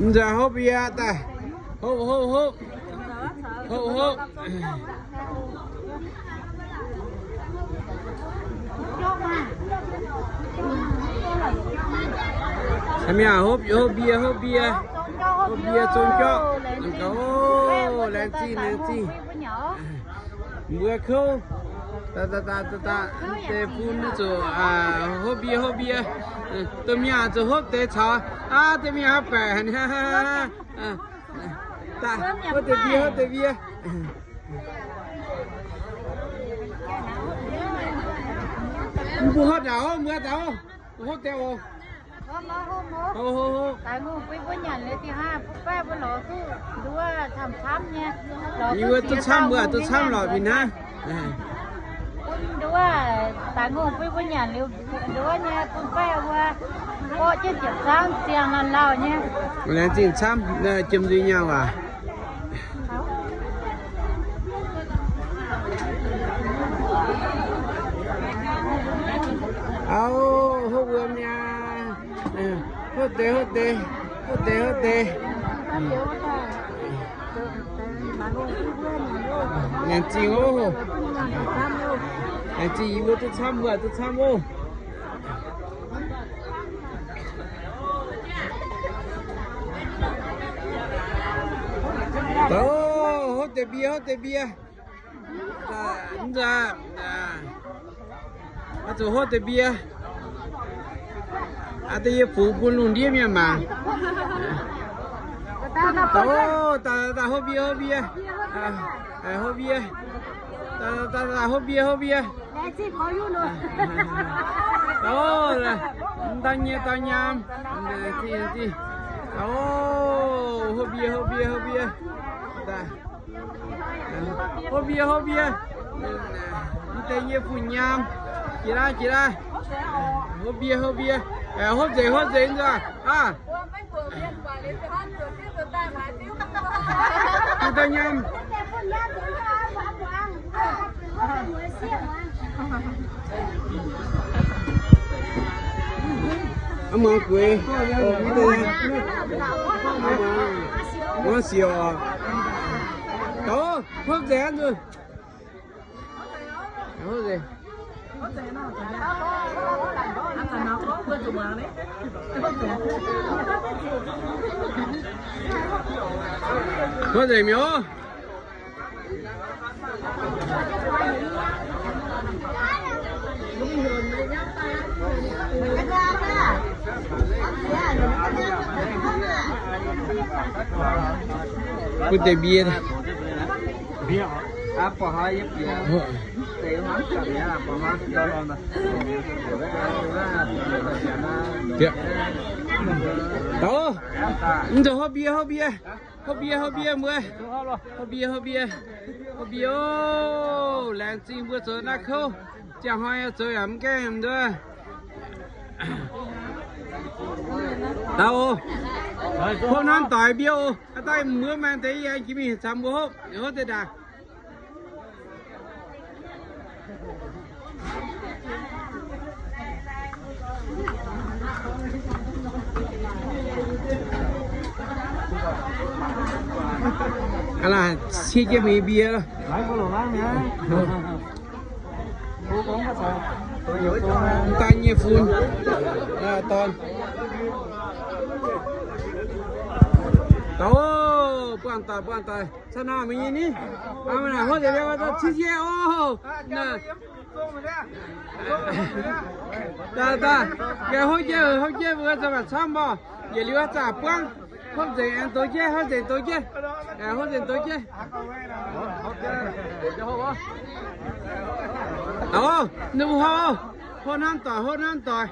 Nzauh hopv bie daaih. Hopv, hopv, hopv. Hopv, hopv. Hopv bie, hopv bie, hopv bie, zong jorqv. Laengz zingh, laengz zingh. Mbuo kouv daaih, daaih, daaih, daaih, deix bun zuqc hopv bie, hopv bie. Domh mienh zuqc hopv deix caux. Aav, domh mienh hopv baeqc. Daaih, hopv deix bie, hopv deix bie. Mbuo hopv ndau, mbuo ndau. Hopv deix oc. Hopv, hopv, hopv. Daaih ngongh bun mbuo nyanc liuz, da'faanh mbuo lorz duqv nduov camv-camv nyei. Yie mbuo duqv camv, mbuo duqv camv lorqc fih hnangv. Bun nduov, daaih ngongh bun mbuo nyanc liuz nduov nyei, bun faix mbuo orqv jienv ziepc zangv ziangh lauh lauh nyei. Laengz zingh camv, jiem nzuih nyaanh waac. Auv, hopv wuom nyei. Hopv deix, hopv deix, hopv deix, hopv deix. Laengz zingh oc. Laengz zingh, yie mbuo duqv camv, mbuo duqv camv oc. Oc, hopv deix bie, hopv deix bie. Oix zuqc hopv deix bie. Aa, da'yie fungx bun lungh ndiev mienh mangc. Oc, daaih, daaih, hopv bie, hopv bie. Hopv bie. Daaih, daaih, daaih, hopv bie, hopv bie. Oc, daaih nyei, daaih nyaam. Oc, hopv bie, hopv bie, hopv bie. Hopv bie, hopv bie. Mv deix nyei fun nyaam. Jiex laaih, jiex laaih. Hopv bie, hopv bie. Hopv nzengc, hopv nzengc nzunc aav. Mv deix nyaam. Muangx gueix. Muangx siouc. Hopv nzengc nzunc. Hopv nzengc mi'aqv. Bun deix mbie. Taux, mv zuqc hopv mbie, hopv mbie. Hopv mbie, hopv mbie mbuo. Hopv mbie, hopv mbie. Hopv mbie oc. Laengz zingh mbuo zoux naaiv kouv. Ziangh hnoi zoux yaac mv gaengh nduov. Taux oc. Hopv hnamv doic mbie oc. Aa, daaih mbuo maengx deix yie jiex mingh camv mbuo hopv. Hopv deix ndaangc. Aa, cie jienv mingh mbie. Daaih nyei fun. Dorn. Buangh doic, buangh doic. Caux naaic meih nyei ni. Aa, meih naaic hopv nzengc, cie jienv oc. Daaih, daaih, yaac hopv jienv, hopv jienv mbuo za'gengh camv mborqv. Yietc liuz zaqc buangv. Hopv nzengc aengx douz jienv, hopv nzengc douz jienv. Hopv nzengc douz jienv. Oc, ninh mbuo hopv, hopv hnamv doic, hopv hnamv doic.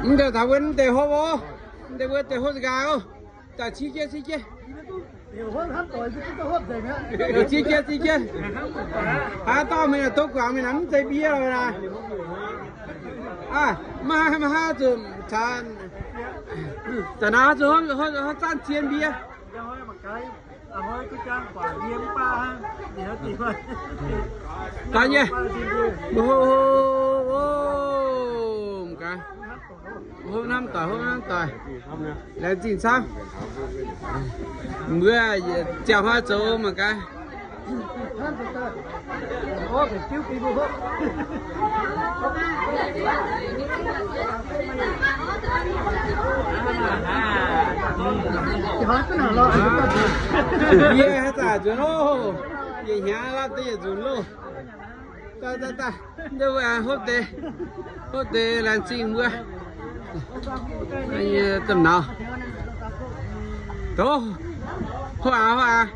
Mv deix taux wuov mv deix hopv oc. Mv deix wuov deix hopv nqaai oc. Daaih cie jienv, cie jienv. Cie jienv, cie jienv. Haaix dauh mingh naaic douz guangc mingh naaic mv zeiz mbie lorqc naaic. Aa, maiv haaix, maiv haaix zuqc caux. Daaih naaic zuqc hopv, hopv, hopv zanc zien mbie. Daaih nyei. Mbuo hopv, hopv. Doic hopv hnangv doic. Laengz zingh camv. Mbuo ziangh hnoi zoux mangc gaax. Yie haaix zanc nzunc loh, yie hnyangx laav deix yietc nzunc loh. Daaih, daaih, daaih, hopv deix, hopv deix laengz zingh mbuo. Domh nauz. Tov, hopv aqv, hopv aqv.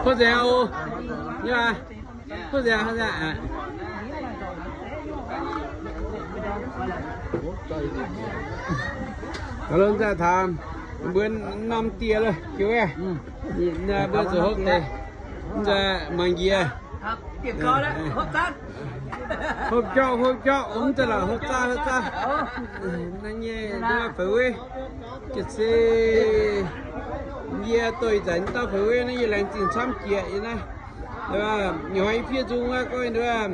Hopv nzengc oc. Hopv nzengc, hopv nzengc. Gaax lorqc, zaah taux mbuo norm dieh loh, jiu-baeqv, mbuo zuqc hopv deix, mbuo mangc njiec. Hopv jauv, hopv jauv, mv zeiz lorqc, hopv zaah, hopv zaah. Naaiv nyei feix wei, jiex se yie doix zanc dauh feix wei naaiv, yie laengz zingh camv jiex yie naaiv. Nyouz yie fiev nzung wuov, gorngv nduov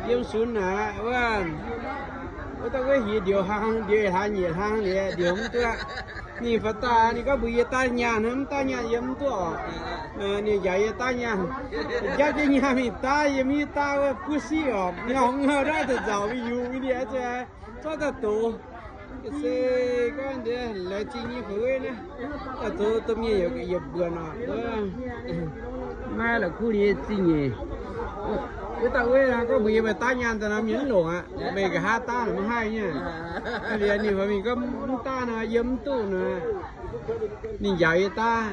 yiem sunx aqv wuov, wuov dauh wuov hiex ndioux hlang, ndioux hlaax nyeic hlang liuz ndioux mv duqv. Ninh faaux daaih ninh gorngv mbuox yie daaih nyaanh, mv daaih nyaanh yie mv duqv oc. Ninh njaaux yie daav nyaanh, jaav jienv nyaanh mingh daav, yie mv hiuv daav wuov buov siqv oc. Ngau ngau ndaav daaih nzauc mingh yungz mingh liuz, zorqv daaih dox. Se gorngv ndiev laengz zingh nyei feix wei naaiv, daaih zoux domh mienh yietc mbuonc oc. Maiv la'kuqv nyei zingh nyeic. Wuov dauh wuov gorngv mbuox yie meih daav nyaanh daaih nor, mienh mv longc aqv. Meih nqa'haav daav maiv haih nyei. Liuz ninh mbuox mingh gorngv mv daav nor, yie mv duqv nor, ninh njaaux yie daav.